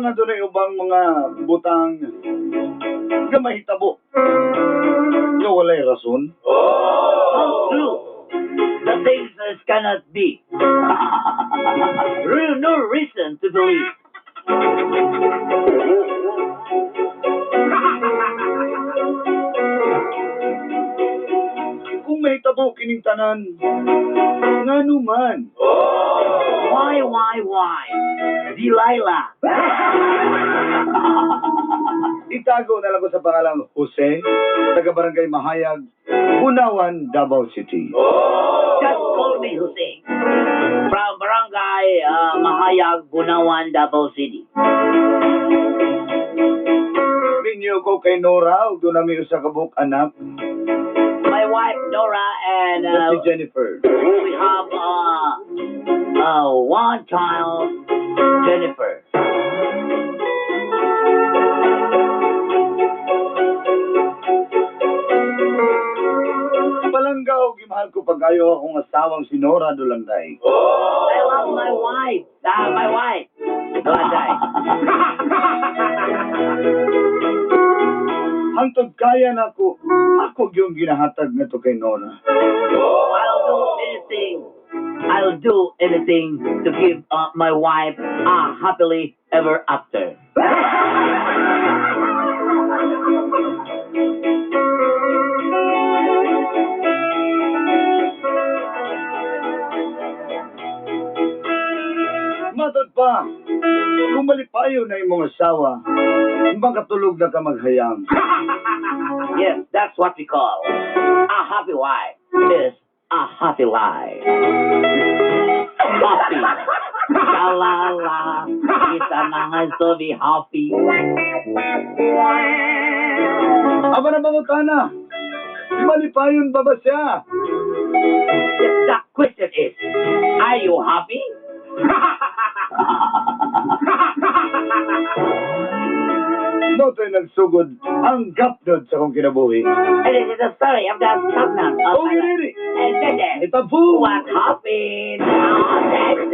nga dunay ubang mga butang nga mahitabo nga walay rason? True. The things that cannot be. Real no reason to believe. Kung mahitabo kining tanan, ngano man? Why, why? Delilah. Itago na lang ko sa pangalang Jose, taga Barangay Mahayag, Bunawan, Davao City. Just call me Jose. From Barangay Mahayag, Bunawan, Davao City. Minyo ko kay Nora ug doon nami usa ka buok anak My wife Nora and na si Jennifer. We have one child, Jennifer. Palangga og gimahal ko pag-ayo akong asawang si Nora Dulanday. I love my wife. My wife. Dulanday. Hangtod kaya nako, ako gyung ginahatag ngadto kay Nora. I'll do anything. I'll do anything to give my wife a happily ever after. Matod pa, kung malipayo na imong asawa, makatulog na ka maghayam. Yes, that's what we call a happy wife is a happy life. Happy. Sha-la-la. It's a nice to be happy. Aba na mangutana, malipayon ba ba siya? Yes, the question is, are you happy? Mao to'y nagsugod ang gapnod sa akong kinabuhi. And this is the story of the Shabnam of Oh, my life. Riri! And then, Itabu! what happened? Oh, that's,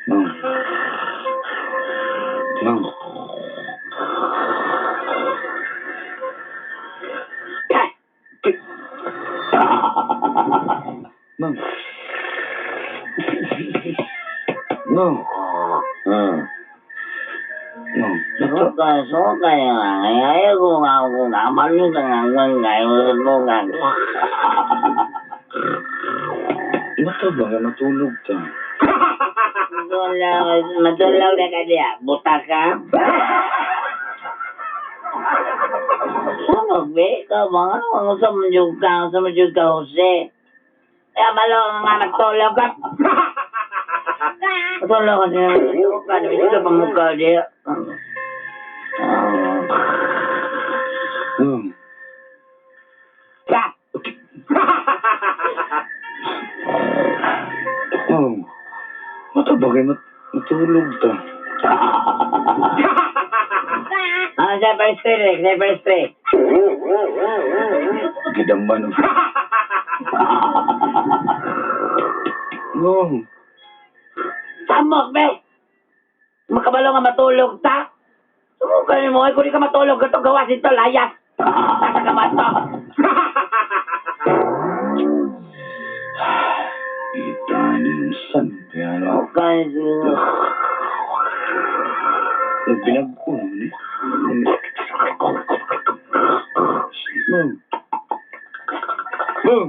Ma'am. Ma'am. Ma'am. Ma'am. Ma'am. そうか、そうかよ。ややこが、こが、まるかが、が、が、が、が。 Mata ba nga matulog ka? Matulog, matulog na ka diya. Buta ka? Sama be, ka ba? Ano ang sa mga ka, sa mga ka, Jose? Eh, malo nga matulog ka. Matulog ka siya. Matulog ka, ito pa mukha diya. Ma'am. Ka! Ma'am. Mata ba kayo matulog ta? Ah, sa first three, sa first three. Gidamban. Ma'am. Samok, be! Makabalo nga matulog ta. Sumuka ni mo, ay kung di ka matulog, ito gawas ito, layas. Nasa ka to. Ita ni san piano. Okay. Nagbinag ko naman eh. Ma'am. Ma'am.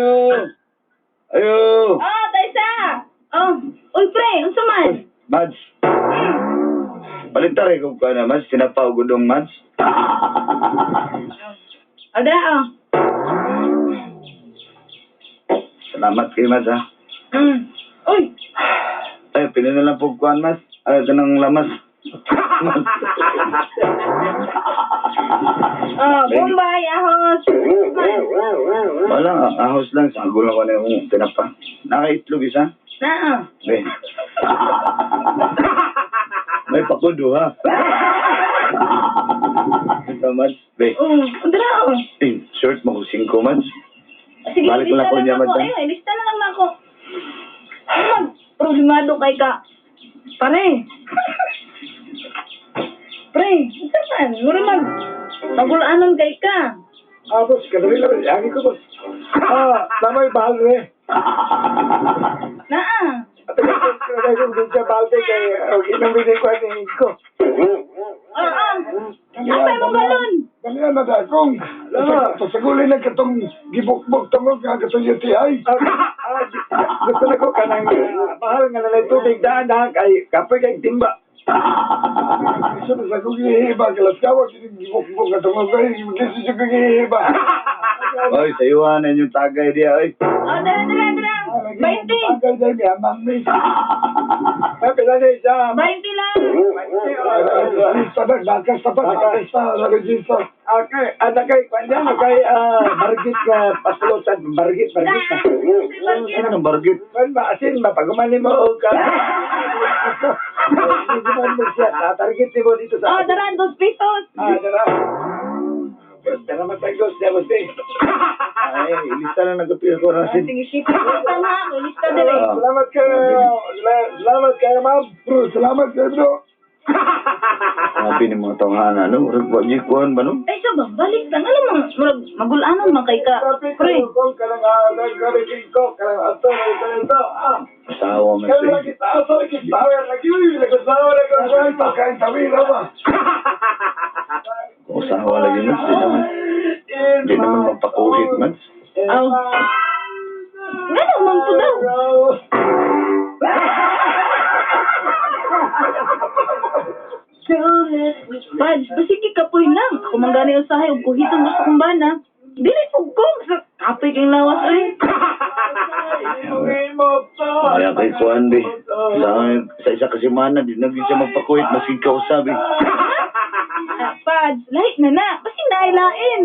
Ayo! Ayo! Oh, Taysa! Oh, uy pre, unsa man? Mads. Palitar eh kung na, Mads. Tinapaw gudong, Mads. Ada oh. Salamat kay Mads, ha. Uy, Ay, pili na lang po kuan, Mads. Ay, ito ng lamas. Mads. oh, Bombay, ahos. Man. Wala, ahos lang. Sago lang ko na yung tinapa. Nakaitlog isa. Na oh. Be. May pakudo, ha? Ito, Mads. Be. Oh, dara oh. Eh, short mo ko 5, Mads. Sige, Balik ko ilista lang ko na niya, lang ako. Mads, ha? Ayun, ilista na lang ako. Ano man, problemado kay ka. Pare. Pre, unsa man? Mura mag magulaanan kay ka. Ah, boss, kadali lang. Yagi ko, boss. Ah, tama yung bahal rin. Naa. At ang kung din siya bahal kay okay nang binigay ko at hingin ko. Oo. Asa imong galon? Dali na na kung pasagulay na katong gibukbok tungod nga katong UTI. Gusto na ko kanang mahal nga nalay tubig daan daan kay kapoy kay timba. Gusto na sa kong gihiba kalas kawa kining gibukbok nga tungod kay gusto sa kong gihiba. Oy, sayuhanan yung tagay diya, oy. Oh, dara dara dara. 20. Tagay dahil may amang ni. Ay, pila na isa. 20 lang. Lista na, bakas na pa, bakas na, register. Okay, anak kay, kanya, kay, bargit nga, pasulutan, bargit, bargit na. Ano ng bargit? Kan ba, asin ba, pag umani mo, o ka. Pag mo siya, tatargit mo dito sa... Oh, dara, 2 pesos. Ah, dara. Dara matagos, dara eh. Ay, ilista lang nagkapil ko Ah, rasin. sige, shit. Ilista na ako. Ilista dali. Ah. Salamat kayo, salamat kayo, ma'am. Bro, salamat kayo, bro. Sabi ni mga tawhana, no? Murag wa niya kuhan ba, no? Ay, sa ba? Balik lang. Alam mo, murag magulanon man kay ka. Pre, Ko, kanang, nagkariking ko, kanang ato, kanang ito, ah. Asawa man Kaya siya. lagi taas, lagi power, lagi, lagi power, lagi power, pagkain tabi, rama. Kung asawa lagi, Mads, di naman magpakuhit, Mads. Aw. Ngano man to daw? Pads, basigi kapoy lang. Ako man gani usahay ug kuhiton gusto kong bana. Dili pug ko. Basta Kapoy kay lawas oy. Kaya kay kuhan, be. Sa isa kasi mana, di na gyud siya magpakuhit, maski kausap, eh. Ah, Pads, lahi na na. Basi nailain.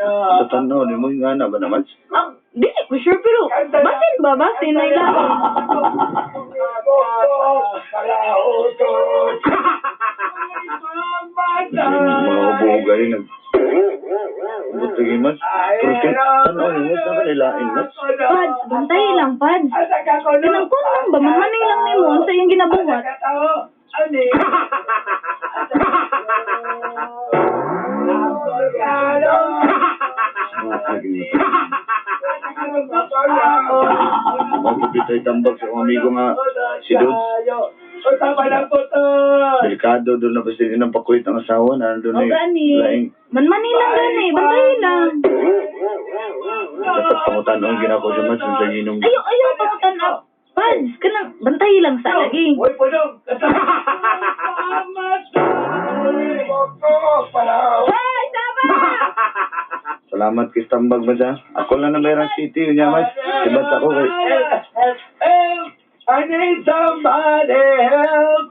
Sa tanaw, di mo yung ana ba na, Mads? Ah, dili ko sure pero basin ba basin nailain. Mga hubuhog ay nag... Ubot lagi, Mads. Pero kay tanaw, ni mo, sa kanilain, Mads. Pads, bantay lang, Pads. Kanang kun lang ba manmaning lang nimo unsa iyang ginabuhat. Mga agni. Magpapit ay tambag sa akong amigo nga si Dudes. Delikado doon na basta din ang pakulit ang asawa na nandun O na yung gani. laing. Manmaning lang gani, bantay lang. Dapat pangutan ang ginako siya man sa ginong. Ayo, ayo, pangutan up. Pads, kanang bantay lang sa lagi. Uy, punong! Hoy, sama! Salamat kay tambag man sa. Ako lang na mayroong city yun niya mas. Sibat ako kay. Help! Help! I need somebody help!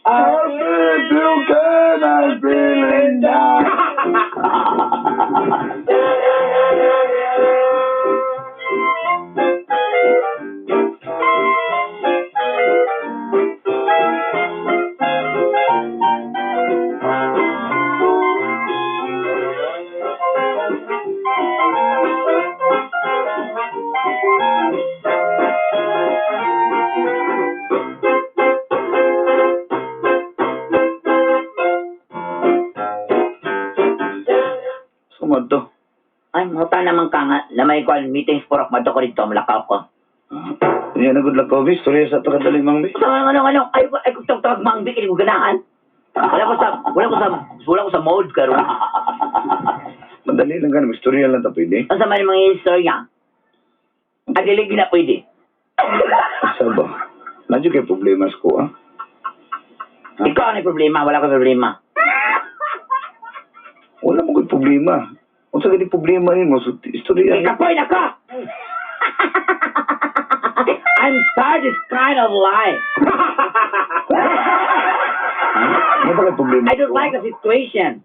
Help if you can, I'm feeling down. Sumad to. Ay, muta naman ka nga na may kwan meetings for ako madto ko dito, malakaw ko. Yan na good luck ko, bis. Storya sa takadali mang bi. Sa ano ano, ay ay kung tawag mang bikini ko ganahan. Wala ko sa wala ko sa wala ko sa mode karon. Madali lang ka, istorya lang ta pwede. Unsa man mga istorya? Ah, dili gina pwede. Asa ba? Nandiyo kay problema sa ko, ah. Ikaw ang may problema, wala ko problema. Wala mo ko'y problema. Unsa gani problema nimo? So, istorya. Kay kapoy na ko! I'm tired this kind of life. Ano ba kay problema? I don't like the situation.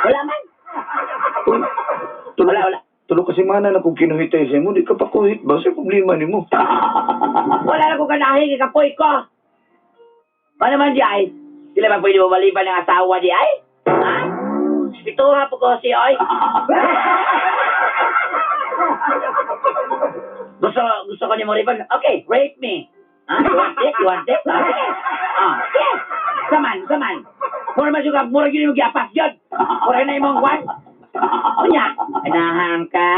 Wala man. Uy, tulo, Wala, wala. Tulo kasi mana na kung kinuhitay sa mo, di ka pa kuhit ba? Sa problema nimo. Wala na ko ganahin, kay kapoy ko. Ano man di ay? Sila ba pwede mabaliban ng asawa di ay? Ha? Pituha po ko si Oy. Gusto ko ni mo riban. Okay, rape me. Ha? You want it? You want it? Okay. Ah, yes. Saman, saman. Mura man juga, mura yun yung giapas yun. Mura na imong kwan. Unya, anahang ka?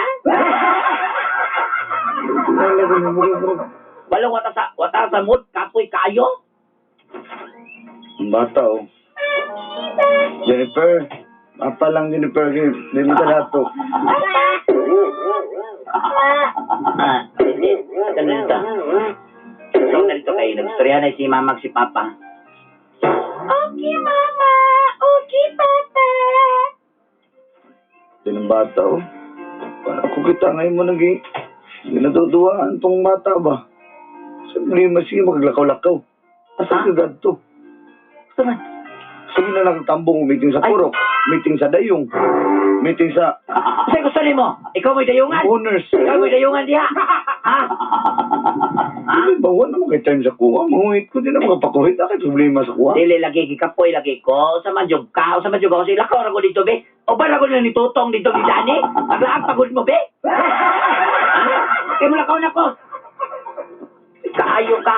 Walong wata sa mood, kapoy kayo. Ang bata, oh. Jennifer, apa lang Jennifer, di mo lahat to. Ah, hindi. Ganun dito. So, narito kayo. Nagstorya na si mama at si papa. Okay, Mama. Okay, Papa. Yan ang bata, oh. Para ako kita ngayon mo nag Ginatutuwaan tong bata ba? Sa problema sige maglakaw-lakaw. Asa Ha? ka gadto? Gusto man. Sige na lang tambong, meeting sa Ay. Purok, meeting sa Dayong, meeting sa Kasi gusto nimo. Ikaw mo'y dayungan. owners. Ikaw mo'y dayungan diha. Ha? Ha? Hindi ba, wala naman kay time sa kuha. Manguhit ko, di na makapakuhit. Akay problema sa kuha. Dili lagi gikapoy lagi ko. Sa man jud ka, sa man jud ako sila ko ra ko dito be. O ba ra ko na ni Tutong dito ni Dani? Paglaag pagod mo be. Ha? Kay mo lakaw na ko. Kaayo ka.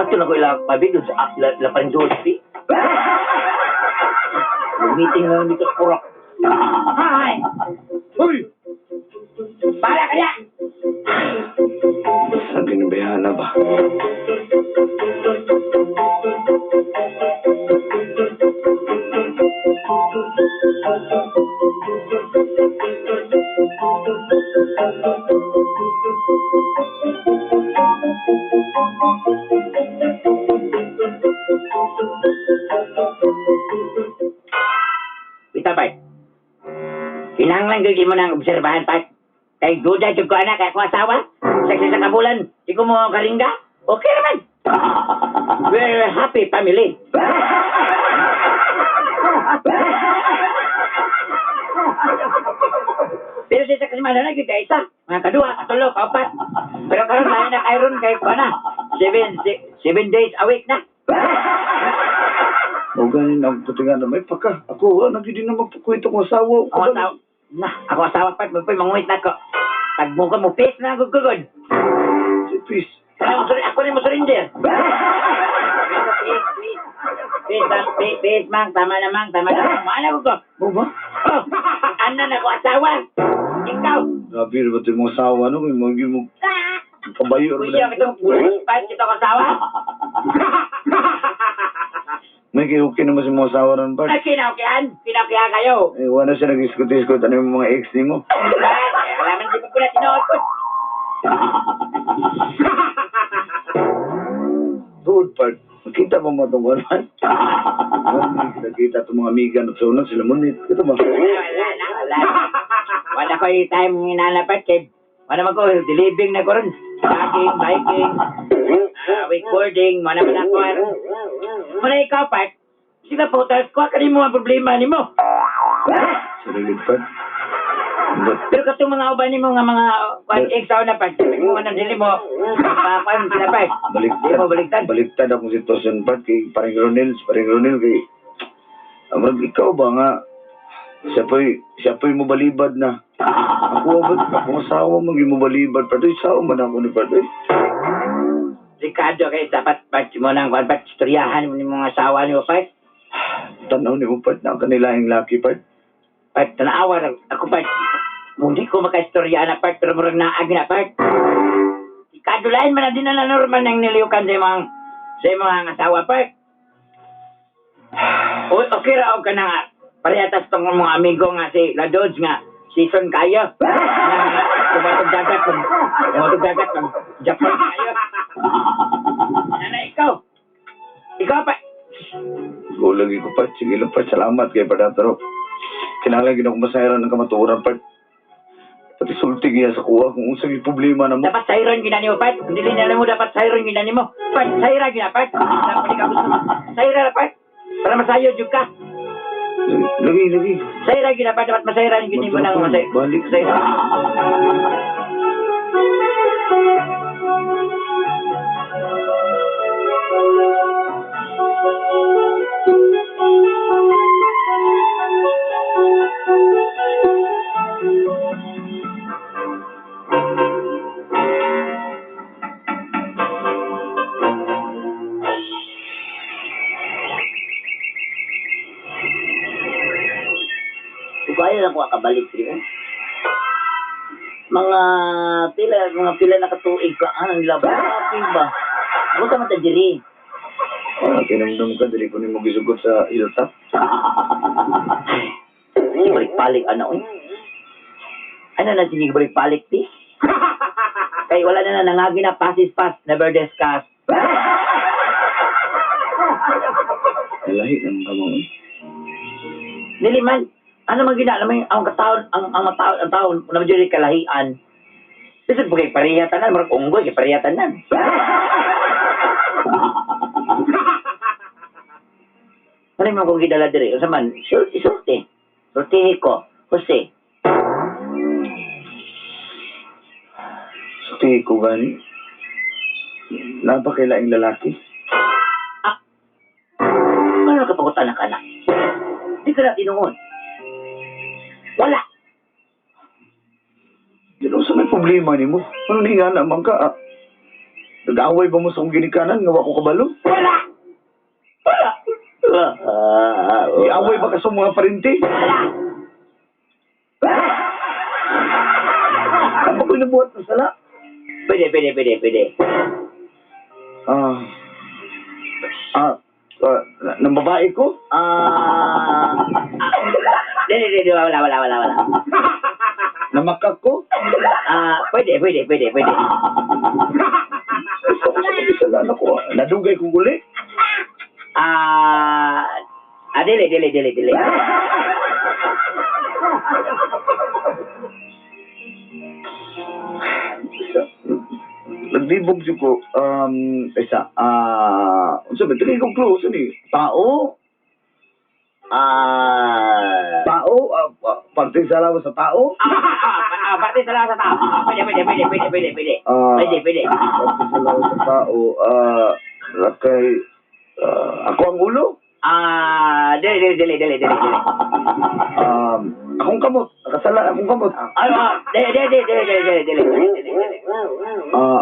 Ato na ko ila pabi dun sa ila, ila pa rin doon, be. Meeting na lang dito sa Purok. Hi! Hoy! Para kaya! Sa ginabayaan na ba? Wita, Bart. Kinahanglan gyud mo nang obserbahan, Bart. Kay duda jud ko anak, kay akong asawa. Sa kabulan, di ko mo karingga. Okay naman. We're a happy family. Pero sa kasimana na gyud kay isa, mga kaduha, katulo, kaupat. Pero karon lahi na kayron kay kuan na. 7 days a week na. O ganin ang putingan na may pagka. Ako, ah, nagidi na magpakuhit akong asawa. Ako asawa. Na, ako asawa part mo manguhit na ko. Tagmo ko mo peace na gud gud. Si Peace. Ako rin mo surrender. Peace, peace. Peace, ma'am, peace, peace, mang. Tama na, mang. Tama na, mang. Maana ko ko. O ba? Oh, ana na ko asawa. Ikaw. Grabe na ba ito yung mga asawa, no? Yung mga mo kabayo. ano Kuya, na. itong pulis pa kita ko asawa. May kay okay naman sa mga asawa ron, Bart. Ay, kinaukihan. Kinaukihan kayo. Eh, wala siya nag-iskot-iskot. Ano yung mga ex ni mo? Ay, alaman di ko na tinuod ko. Good part. Nakita ba mo itong one? Nakita itong mga amiga na sa una, sila munit. Ito ba? Wala na, wala na. Wala ko yung time hinanapat kay wala man ko, delivering na ko ron. Jogging, biking, wakeboarding, wala man ako. Wala ikaw, Pat. Sila po, tapos kuha ka rin mo ang problema ni mo. Sarili part. But, Pero katong mga uban nimo nga mga kwan ex na Pat, mo na dili mo papan sila Pat. Dili mo baliktad. baliktad. Baliktad akong sitwasyon part kay paring Ronel kay Amrag ikaw ba nga siya po'y mobalibad na. Ako ba akong asawa mo gimubalibad pa doy sao man ako ni Pardoy. Ricardo kay dapat Pat mo nang kwan Pat istoryahan mo ni mga asawa nimo Pat. Tanaw ni mo part na ang kanilaing laki part. Pat tanawa ra ako Pat. Hindi ko makaistorya na Pat pero murag naag na Pat. Ricardo lain man na din na normal nang niliukan sa imong asawa Pat. O, okay ra og ka na nga. Pareha tas tong mga amigo nga si La Dodge nga season kayo. Nga tumatog dagat pag tumatog dagat pag Japan kayo. Nana ikaw. Ikaw pa. Go lagi ko part. Sige lang part. Salamat kay Brad pero kinahanglan gid ako masayran ng kamatuoran part. Pati sulti giya sa kuha kung unsa gyud problema na mo. Dapat sayron gina nimo part. Kung dili na mo dapat sayron gina nimo. Part sayra gina part. Dapat di ka gusto mo. Sayra na part. Para masayo jud ka. Lagi lagi. Sayra gina part dapat masayran gina nimo nang masay. Balik. Sayra. Ugayo lang ko akabalik diri. Eh. Mga pila na katuig ka ah, ang labi ba. Ako sa mata diri. Ah, kinamdam ka dili ko nimo gisugot sa hilltop. Balik-balik ano oy. Ano na sige balik-balik ti? Kay wala na na nangagi na pass is pass, never discuss. Nalahi ang kamang. Dili man, ano man gina, alam mo yung- ang kataon, ang mataon, ang taon, na medyo kalahian. Bisan po kay pareha tanan, murag unggoy kay pareha tanan. Ano yung mga kong gidala diri? Unsa man, isulti. Sultihi ko. Jose. Sa tingin ko gani, napakailaing lalaki. Ano ka pagutan ng anak? Di ka na tinuon. Wala. Yan sa may problema nimo. Ano ni nga naman ka? Ah? Nag-away ba mo sa akong ginikanan nga wa ko kabalo? Wala! Wala! Iaway ba ka sa mga parente? Wala! Ano ko nabuhat na sala? Pwede, pwede, pwede, pwede. Ah. Ah, ah, ng babae ko? Ah, dili, dili, wala, wala, wala, wala. Namakak ko? Ah, pwede, pwede, pwede, pwede. Gusto ko sa kasalanan ko. Ah. Nadugay kong uli. Ah, ah, dili, dili, dili, dili. Naglibog siya ko, isa, ah, unsa ba, dili ko close, ano eh, tao, Ah, tao, ah, ah, parte sa lawas sa tao, ah, ah, ah, parte sa lahat sa tao. Ah, pwede, pwede, pwede, pwede, pwede, pwede. Ah. Pwede, pwede. parte sa lawas sa tao, ah, lakay, ah, ako ang ulo, Ah, dili, dili, dili, dili, dili, dili. Akong kamot, nakasala akong kamot, Ay, ah, dili, dili, dili, dili, dili, dili, dili, dili, dili. ah,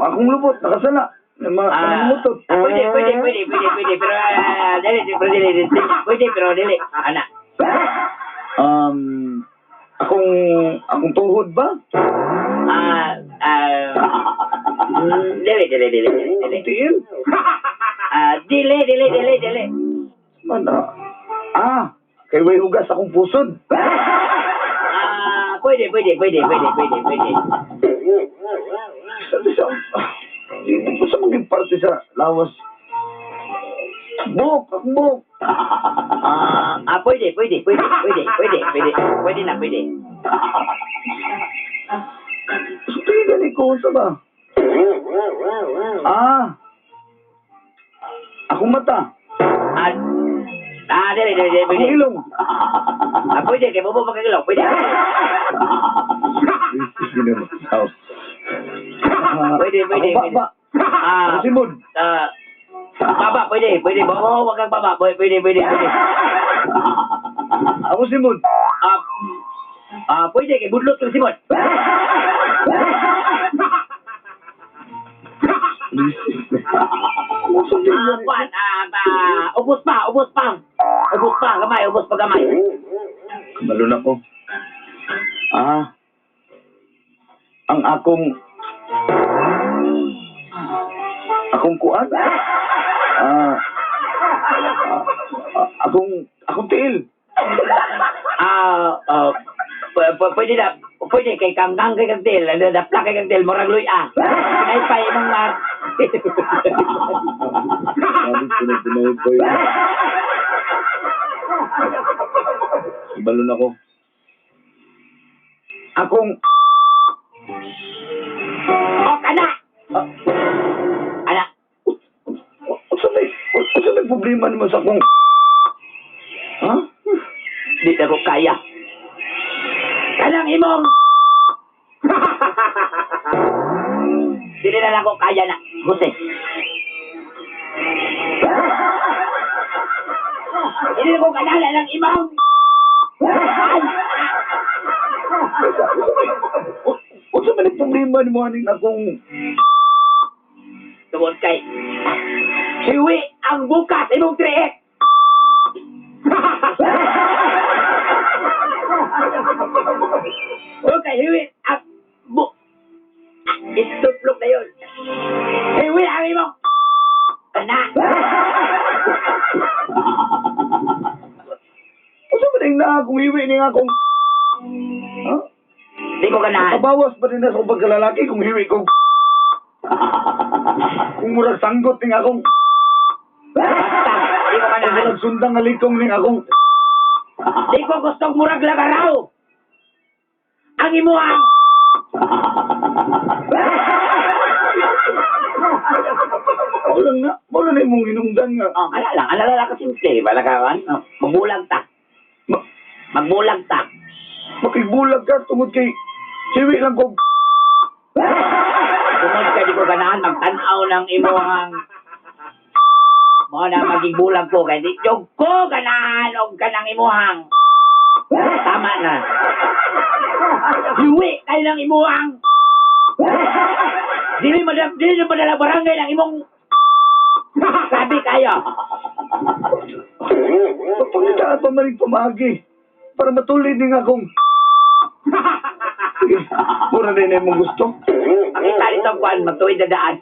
akong lubot, nakasala, mga Ah, nangungutot. pwede, pwede, pwede, pwede, pwede, pero, ah, dili, dili, pero dili, dili, pwede, pero dili, ana. Um, akong tuhod ba? Ah, ah, dili, dili, dili, dili, dili. Akong tiil? Ah, dili, dili, dili, dili. Man, ah, ah, kay way hugas akong pusod. Ah, pwede, pwede, pwede, pwede, pwede, pwede. Sabi sa, hindi ko sa maging parte sa lawas. Buhok, akong buhok. Ah, ah, pwede, pwede, pwede, pwede, pwede, pwede, pwede na, pwede. So, tingin gani ko, sa ba? Ah, akong mata, Ah, ah, dili, dili, dili, akong pwede. ilong. Ah, pwede, kay bobo pagkagalaw, pwede. Hindi naman. Ah, Pwede, pwede, akong pwede. baba. Ah, Akong simod. ah, baba, pwede, pwede, bobo, wag kang baba, pwede, pwede, pwede, pwede. Ako simod. Ah, ah, pwede, kay budlot kang simot. Ah, kwan, ah, ah, ubos pa, ubos pa. Ubos pa, gamay, ubos pa gamay. Kabalo na ko. Ah. Ang akong kuan? Ah. Ah, akong tiil. Ah, ah, pwede na, pwede kay kangkang kay kagdil, dapla kay kagdil, murag luy ah. Pinaypay imong mar. Sabi ko na pinaypay. Ibalon ako. Akong Ok, ana! Ana, unsa may problema nimo sa akong? Ha? Di na ko kaya. Kanang imong. Dili na lang ko kaya na. Jose. Dili na ko kanala ng imong. Ay! Unsa man ang problema nimo aning akong? Tungod kay hiwi ang bukas imong 3X. Okay, hiwi ang bu Istuplok na yun. Hiwi ang imong ana. Unsa man ang naa akong hiwi ning akong? Ha? Di ko ganahan. Kabawas pa din na sa akong pagkalalaki kung hiwi ko. Kung murag sanggot ning akong Basta, di ko ganahan. murag sundang nga likong ning akong. Di ko gustong murag lagaraw. Ang imuhang. Mao lang na, mao lang na imong hinungdan nga. Oh, ala lang, ala lang kasimple. Wala ka, ano? Magbulag ta. Magbulag ta. Makigbulag ka tungod kay hiwi lang ko. Tungod ka di ko ganahan magtan-aw ng imuhang mo na maging bulag ko kay di jud ko ganahan og kanang imuhang. Tama na. Hiwi kay ng imuhang. Dili mo dili mo madala barangay ng imong sabi kayo. Pangitaan pa man yung pamagi para matuloy ning akong. Sige, mura na yun imong gusto. Pakita nito kuan magtuwid na daan.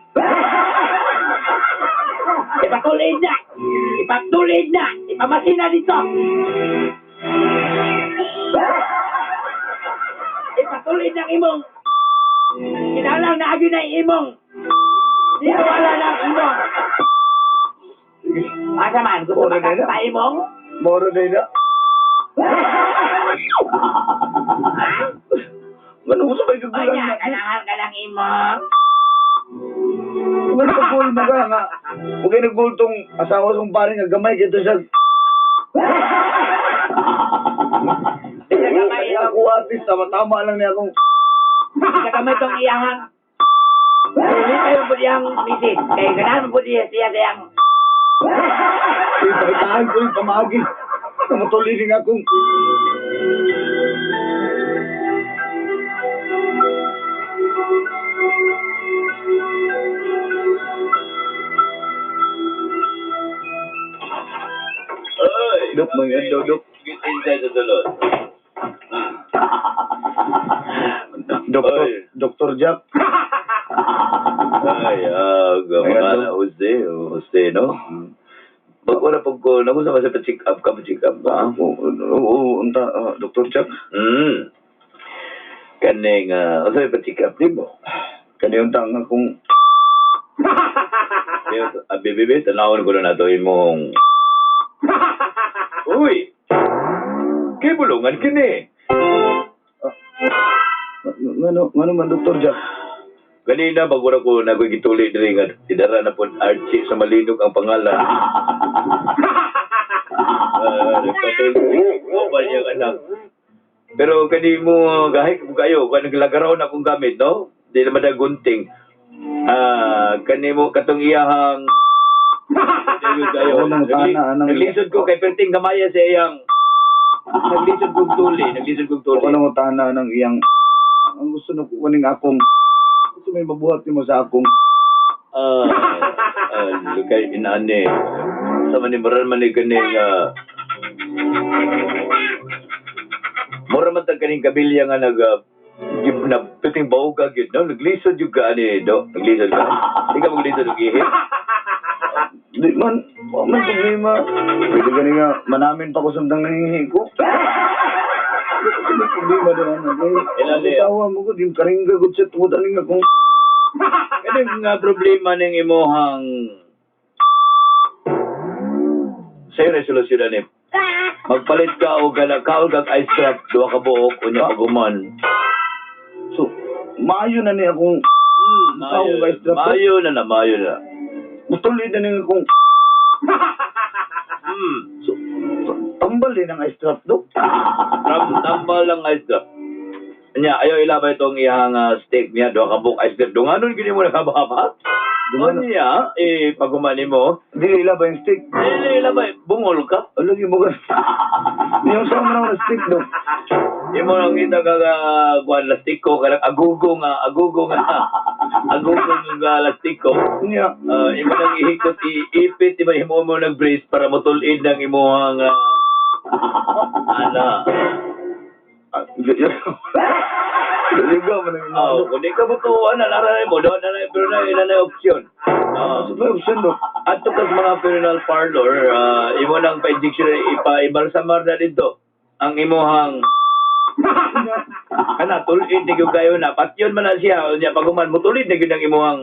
Ipatuloy na. Ipatuloy na. Ipamasina dito. Ipatuloy ng imong. Kinalang na agi na imong. Di ko wala ng imong. Sige, Asa man, gusto Ora na ba na. sa imong? mura na yun. Ano ko sa may O kagulang niya, na? kailangan ka ng imong. Ano sa goal mo ka nga? Huwag kayo nag-goal tong asawa sa pare nga gamay kito siya. Isa kamay Kaya ako artist, tama-tama lang niya akong. Isa kamay tong iyahang. Hindi kayo po diyang misis. Kaya ganahan po diya siya siyang. Ipakitaan ko yung pamagi. Na matuloy ning akong. Oy, Dok, may ano, Dok. Get inside sa dulot. Doktor, Oy. Doktor Jack. Ay, Ay, mga ano? na Jose, oh, Jose, no? Pag wala pag ko, nagusa ka sa pa-check up ka, pa-check up ba? Oo, oo, unta, Dr. Jack. Kaning, unsa may pa-check up nimo? Kani unta nga kung Pero, bibi, tanawon ko na nato imong. Uy! Kay bulungan kini. Ngano ngano man Dr. Jack? Ganina bago na ko nakoy gituli diri nga idara na pod Archie sa Malinog ang pangalan. Nagpatulog mo ba niyang anak? Pero kani mo gahi ko kayo kanang lagaraw na akong gamit, no? Di naman na gunting. Kani mo katong iyahang kayo. Oo, nang tana, anang- Naglisod ko kay perting gamaya sa iyang naglisod kong tuli, naglisod kong tuli. Ako nang utana ng iyang ang gusto na kuning akong gusto may mabuhat nimo sa akong. Ah, lukay inaani. Sa man ni moral man ni kaning mura man tag kaning kabilya nga nag na piting bawo ka gyud, no? Naglisod jud ka ani, do. Naglisod ka. Di ka maglisod og ihi. Di man. Wa man problema. Pwede gani nga manamin pa ko samtang nangihi ko. Wala may problema doon ano. Ilan Ang asawa mo ko, yung karingga ko sa tuwad ani nga kung Kani nga problema ning imuhang sa'yo resolusyon na ni. Magpalit ka og gala kaol kag ice trap duha ka buok unya paguman. So, maayo na ni akong Maayo, Kaol ice trap. maayo na na, maayo na. Mutulid na ni akong So, tambal din ang ice trap do. Ram, tambal lang ice trap. Nya, ayaw ilabay itong iyang steak niya, duha ka buok ice trap. Dunganon gini mo nakababa. Dunganon. Unya, eh, pagumani mo, Dili ilabay yung steak. dili ilabay, bungol ka. Alagi mo ka. Yung sa mga na steak do. Imo nang kita ka nga kuan lastiko kanang agugo nga agugo nga agugo nga lastiko. Niya. Imo nang ihikot iipit imo imo mo nag brace para motulid ang imuhang ana. Liga man ang Oh, kung di ka mo tuwa na nara mo do na na pero na ila na option. So, may option do. Adto ka sa mga funeral parlor, imo nang pa-injection ipa-ibalsamar na dito ang imuhang ana tulid na gyud kayo na patyon man na siya unya pag human mo tulid na gyud ang imuhang.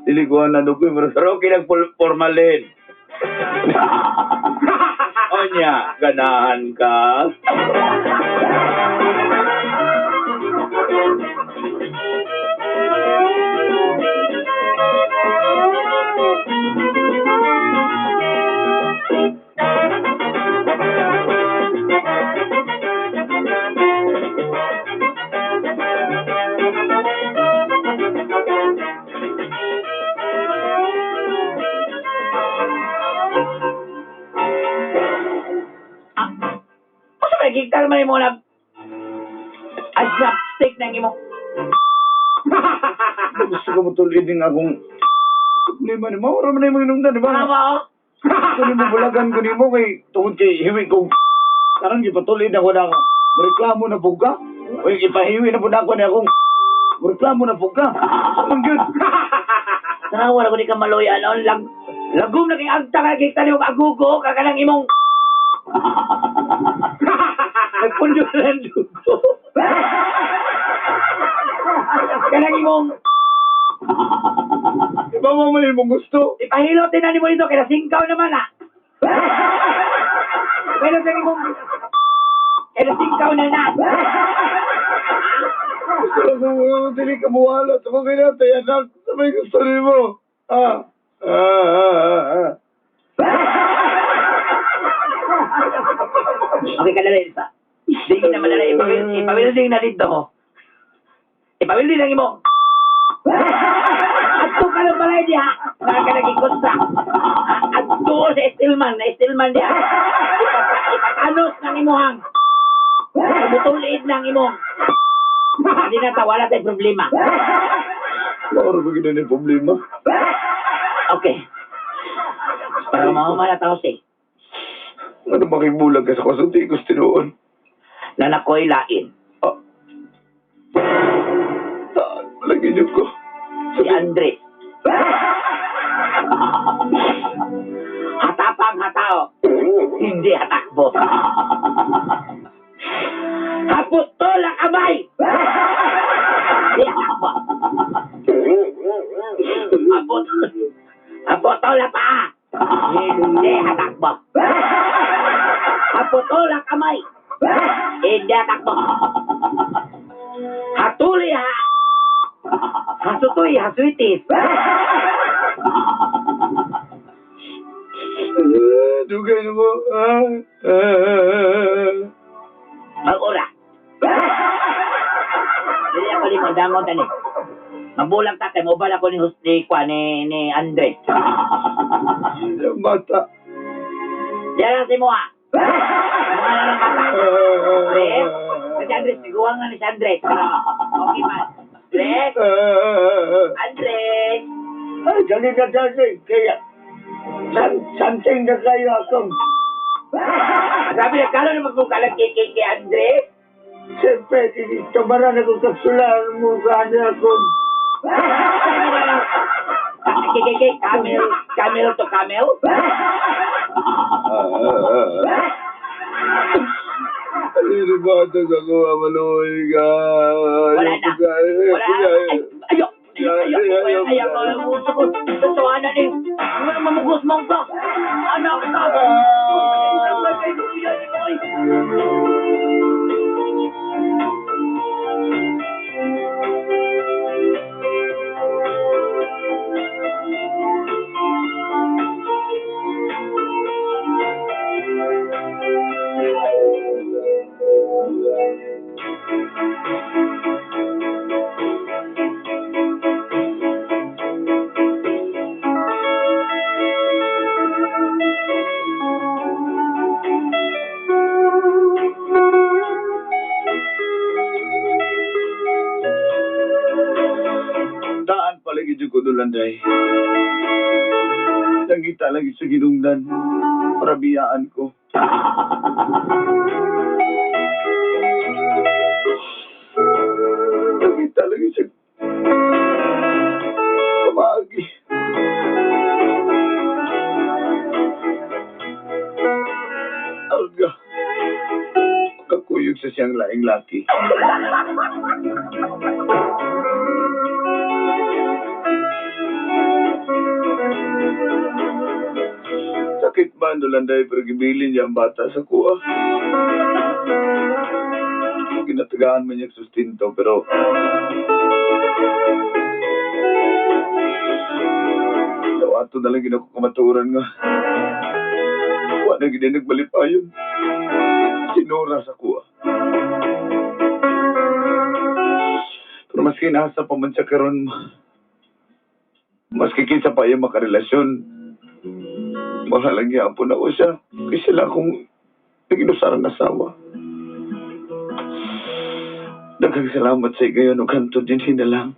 Dili ko na do ko Pero okay lang formalin. Onya, ganahan ka. Unsa man gigtar man mo na ice trap stick nang imo. Gusto ko mutulid din akong problema ni mo. Wala man na yung mga di ba? Tama oh. Gusto ni mo bulagan ko nimo kay tungod kay hiwi ko. Karon gipatulid ako na ako. Reklamo na pug ka. Uy, ipahiwi na pud ako ni akong reklamo na pug ka. Man gyud. Tanawa na ko di ka maloy ano lag lagom na kay agta ka gigtar nimo agugo ka kanang imong nagpundo na ng dugo. Kanang imong Iba mo man imong gusto. ipahilot din na nimo dito kay nasingkaw naman ah. Ipahilot na imong kay nasingkaw na na. Gusto lang ko dili ka muwala sa mga kinatay anak. Sa may gusto nimo. Ah. Ah, ah, ah, ah. Okay ka na pa. Di na man na ipawilding na dito. Ipawilding lang imo. Adto ka lang balay diha. Nga ka naging-construct. Adto sa Stillman, na Stillman diha. Ipatanos ng imuhang. Butulid ng imong. Hindi na ta, wala tayong problema. Mauro ba gid ni problema? Okay. Para mahuma na tao si. Ano ba kay bulag ka sa kasunti ko tinuon? Nanakoy lain. Ah. Saan malagi niyo ko? Si Andres. Hatapang hatao. Hindi hatakbo. Haputol ang kamay. Hindi hatakbo. Haputol. Haputol ang paa. Hindi hatakbo. Haputol ang kamay. Hindi hatakbo. Hatuli ha. Hasutoy, hasuitis. Ah, dugay na mo. Ah, ah, ah. Mag-ura. Dili ako ni Mondangon tani. Mabulang ta kay mobile ako ni Hus- ni kwa ni ni Andre. Ang bata. Diyan lang si Moa. Moa na lang bata. Andres. Si Andres, niguwang na ni si Andres. Pero, okay man. Andres! Andres! Ay, dali na dali. Kaya, something na kayo akong. Sabi na, kala naman kung kalang kay kay kay Andres. Siyempre, tumara na kong kapsula mo gani akong. Kay, camel, camel to camel. Ay, sa kuha, maluoy ka. Wala na. Wala na. Ay, ayo. Ayo, ayo, ayo, ayo, Tatawanan eh. Ano mamugos mong ka? Anak ka! Daan pala gid ko dulan day. Nangita lagi sa ginungdan para biyaan ko. Nangita lagi sa pamaagi. Arga. Kakuyog sa siyang laing laki. Sakit man, Dulanday, pero gibilin niya ang bata sa kuha. Ginatagaan man niya sustento, pero daw ato na lang ginakukamaturan nga. Wa na gini nagbalipayon. Sinura sa kuha. Pero maski nasa pa man siya karon, maski kinsa pa iya makarelasyon, mahal lang gyapon ako siya. Kasi sila akong naginusaran asawa. Daghang salamat sa igayon ug hantod din hinalang.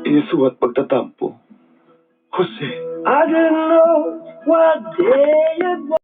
Inyasuhat pagtatampo. Jose. I didn't know what day it was.